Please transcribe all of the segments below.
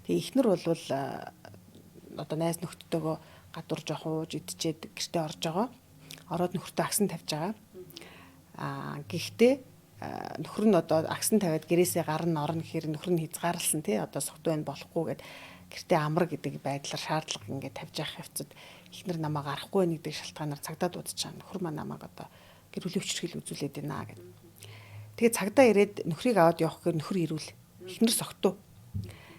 Тэгээ эхнэр бол одоо найз нөхдөдөө гадуур жоохон ууж идчихэд гэртээ орж байгаа. Ороод нөхөртөө агсан тавьж байгаа. Гэхдээ нөхөр нь одоо агсан тавиад гэрээсээ гарна орно гэхээр нөхөр нь хязгаарласан тий одоо согтуу байна болохгүй гэд гэртээ амар гэдэг байдлаар шаардлага ингээд тавьж явах явцад эхнэр намаа гарахгүй байх гэдэг шалтгаанаар цагдаа дуудаж байгаа. Нөхөр маань намайг одоо гэр бүлийн хүчирхийлэл үзүүлээд байна гэд. Тэгээ цагдаа ирээд нөхрийг аваад явах гэхээр нөхөр ирүүл. Эхнэр согтуу.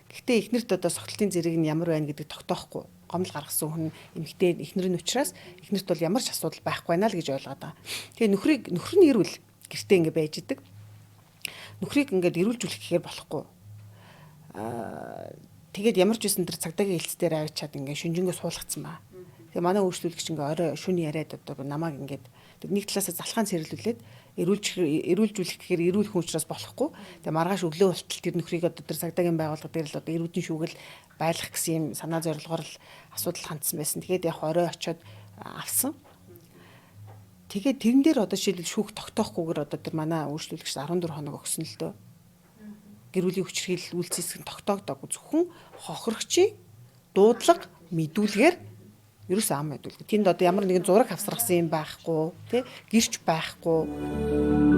Гэхдээ эхнэрт одоо согтлын зэрэг нь ямар байна гэдэг тогтоохгүй. Гомдол гаргасан хүн эмэгтэй эхнэр нь учраас эхнэрт бол ямар ч асуудал байхгүй байна л гэж ойлгоод байгаа. Тэгээ нөхрийг нөхөр нь ирүүл гэртээ ингэ байж идэг. Нөхрийг ингээд ирүүлжүүлэх гэхээр болохгүй. Тэгээд ямар ч үсэн тэр цагдаагийн хэлц дээр авчиад ингээд шүнжэнгөө суулгацсан ба. Тэгээ манай өөрчлөлгч ингээ орой шүн яриад одоо намайг ингээд нэг талаасаа залхаан цэрлүүлээд эрүүлжүүлэх гэхээр эрүүл хүн учраас болохгүй. Тэгээ маргааш өглөө болтол тэр нөхрийг одоо тэр цагдаагийн байгууллага дээр л одоо эрүүдэн шүүгэл байлгах гэсэн юм санаа зорилгоор л асуудал хандсан байсан. Тэгээд яг орой очиод авсан. Тэгээд тэрэн дээр одоо жишээлбэл шүүх тогтоохгүйгээр одоо тэр манай өөрчлөлгч 14 хоног өгсөн л дөө. Гэр бүлийн хүчирхийлэл үйлцээс нь тогтоогдоогүй. Зөвхөн хохирогчийн дуудлага мэдүүлгээр ерөөсөө ам мэдүүлэг. Тэнд одоо ямар нэгэн зураг хавсаргасан юм байхгүй, тий? Гэрч байхгүй.